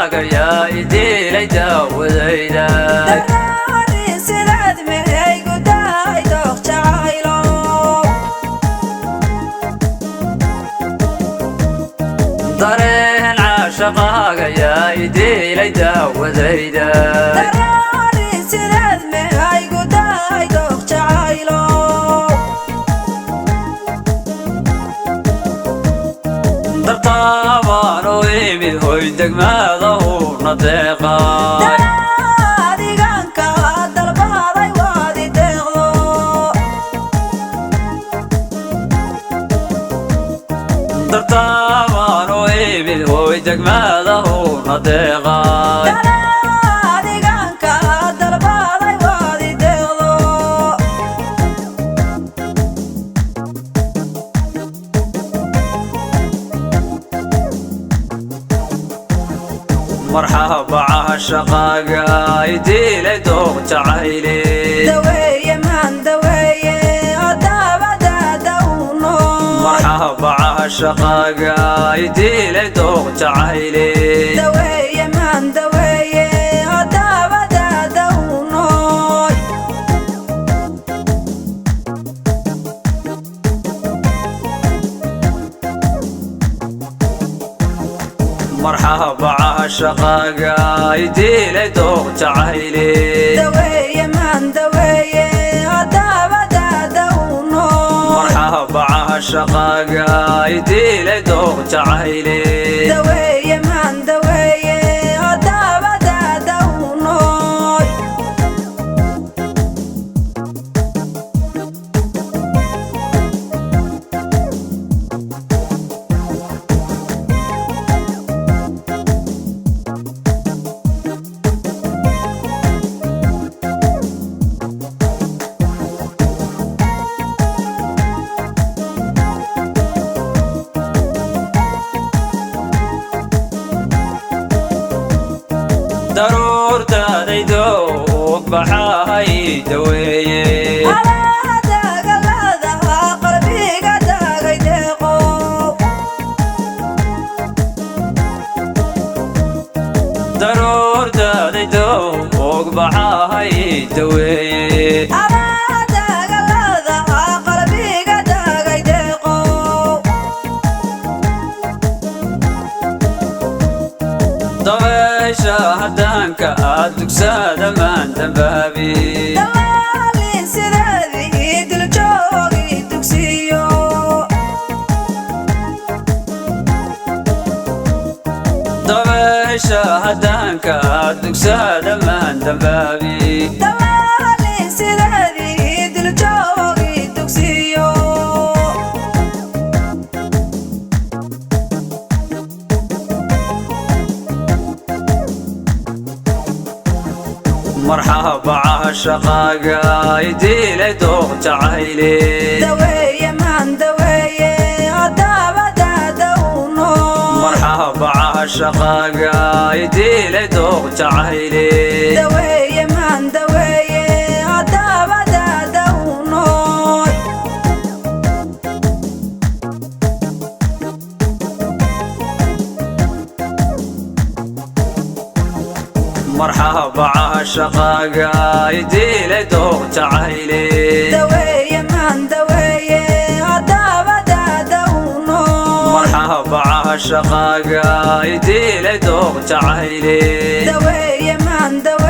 Shaqaaga yaa idilay daawadayda. Daraari sidaad mehaygu dahay dooq jacaylo. Dareen caashaqaaga yaa idilay daawadayda. Daraari sidaad mehaygu dahay dooq jacaylo. Dartaabaanu imid hoy degmada uuna deeqay. Adiganka dalbaday waadi deeqdo. Dartaabaanu imid hoy degmada uuna deeqay. Adiganka dalbaday waadi deeqdo. Marxaba caashaqaaga idilay dooq jacayle. Daweeye maan daweeye adabadaada uno. Marxaba caashaqaaga idilay dooq jacayle. Daweeye maan daweeye adabadaada unoy. Marxaba caashaqaaga idilay dooq jacayle. Daweeye maan daweeye adabadaada unoy. Marxaba caashaqaaga idilay dooq jacayle. Daweeye maan daweeye adabadaada unoy. Daruurtaadaydo ogbaxahay daweeye. Dagaaladaha qalbiga daagay deeqo. Daruurtaadaydo ogbaxahay daweeye. Dagaaladaha qalbiga daagay deeqo. Dabeesha haddaanka aad dugsaada maan dambaabi. Dalaalin sideedii diljoogi dugsiyo. Dabeesha haddaanka aad dugsaada maan dambaabi. Dalaalin sideedii diljoogi dugsiyo. Marxaba caashaqaaga idilay dooq jacayle. Daweeye maan daweeye adabadaada uno. Marxaba caashaqaaga idilay dooq jacayle. Daweeye maan daweeye adabadaada unoy. Marxaba caashaqaaga idilay dooq jacayle. Daweeye maan daweeye adabadaada uno. Marxaba caashaqaaga idilay dooq jacayle. Daweeye maan daweeye.